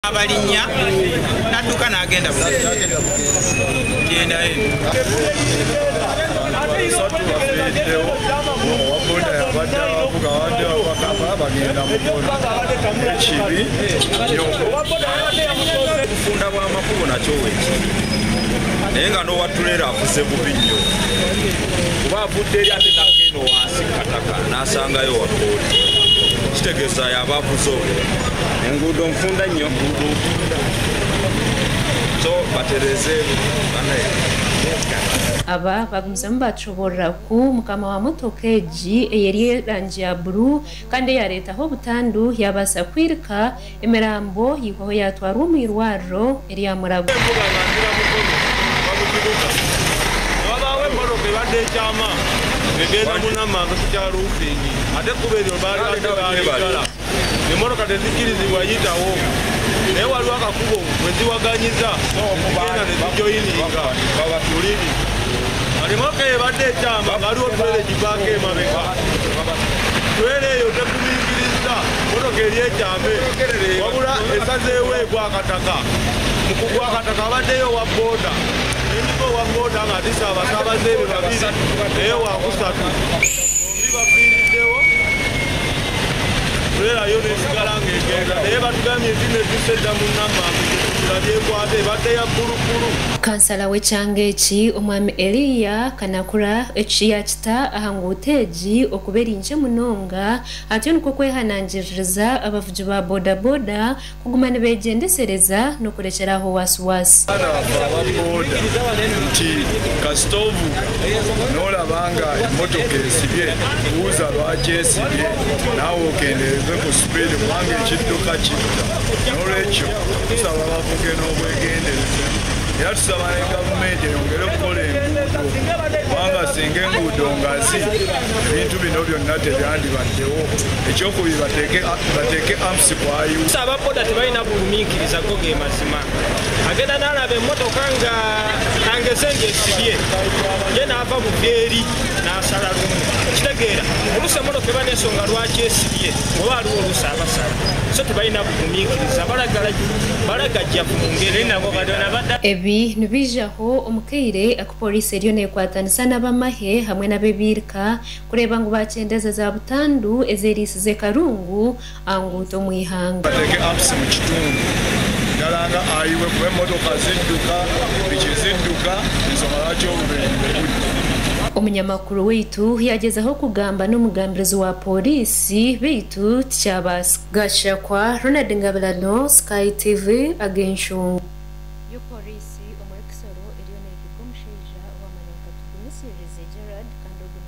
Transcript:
Abalinnya n'adduka n'agenda gendayo. Basatu bafiiriddewo, owa boda yabadde abavuga abadde abakapa bagenda Mukono. Ekibi nnyo. Obufunda bw'amakubo nakyo weekiri, naye nga n'owa tuleera avuze bubi nnyo, kuba avudde eri ate n'agenda eno wansi kataka n'asangayo wa boda, kitegeeza yaba avuze obubi. Enguudo nfunda nnyo, so batereze banaye. Aba bagumizamu batushoborera ku mukama wa motoka egi eyeri erangi ya buru kandi yareetaho obutandu yabaasa kwirika emirambo yihwaho yatwarwa omu irwariro erya Murago. Embuga nga nzira Mukono bamukibuga wabaawo emmotoka ebadde ekyama egenda Munamange ku kya Roofing, ate ekkubo eryo baali badde baaligala, emmotoka tezikkirizibwa yitawo, naye waliwo akakubo mwe ziwaganyiza zigenda ne zijoyininga lulimi. Emmotoka eyo ebadde ekyama nga waliwo turela egivaako emabega, turela eyo tekumiikiriza mmotoka eri ekyame, wabula esazeewo egwa akataka. Mu kugwa akataka abaddeyo owa boda, nendiga owa boda nga atisse abasaabaze be babiri naye wakusatu, bombi bafiiriddewo, turela yo nesigala ng'egenda, naye batugambye nti netuuse dda mu Namanve gyetulabyekwate ebadde ya bbulubbulu. Kansala w'ekyanga eki omwami Eliya Kanakura eki yakita aha nguuto egi okuba eri munonga atyo nikwo kwehanangiririza abavugi ba bodaboda kuguma nibegyendesereza n'okurekyeraho wasiwasi. Abaana baffe aba boda nti kasita ovuga n'olaba nga emmotoka esibye, buuza lwaki esibye, naawe okendeeze ku sipiidi kubanga ekidduka kitta. N'olwekyo tusaba bavuge n'obwegendereza, era tusaba ne gavumenti eyongere okukola enguudo, kubanga singa enguudo ngazi ebintu bino byonna tebyandibaddewo. Ekyokubiri bateeke amps ku ayu. Aba boda tebalina bugumiikiriza, go ge mazima. Agenda n'alaba emmotoka nga kangeze ng'esibye, ye n'ava buva eri n'asala lumu. Kitegeera oluusi emmotoka eba n'ensonga lwaki esibye, oba waliwo oluusi abasala, so tebalina bugumiikiriza, balagajjavu mu ngeri nabo katonda badda. Ebi nibijaho omukaire aku polisi eriyo nekwatanisa n'abamahe hamwe n'abebirika kureeba ngu bakyendeza za butandu ezeriisize karungu aha nguuto omu ihanga. Bateeke amps mu kitundu ddala nga ayiwe, kuba emmotoka zidduka, piki zidduka, ensonga lwaki obubenje bujja. Omunyamakuru waitu yagezaho kugamba n'omugambirizi wa polisi beitu tikyabaasa. Gashakwa Ronald Ngabirano, Sky TV ag'enshonga. Yo polisi omuri Kisoro eriyo neehiga omushaija owamanya nka Tugumisirize Gerard kandi ogu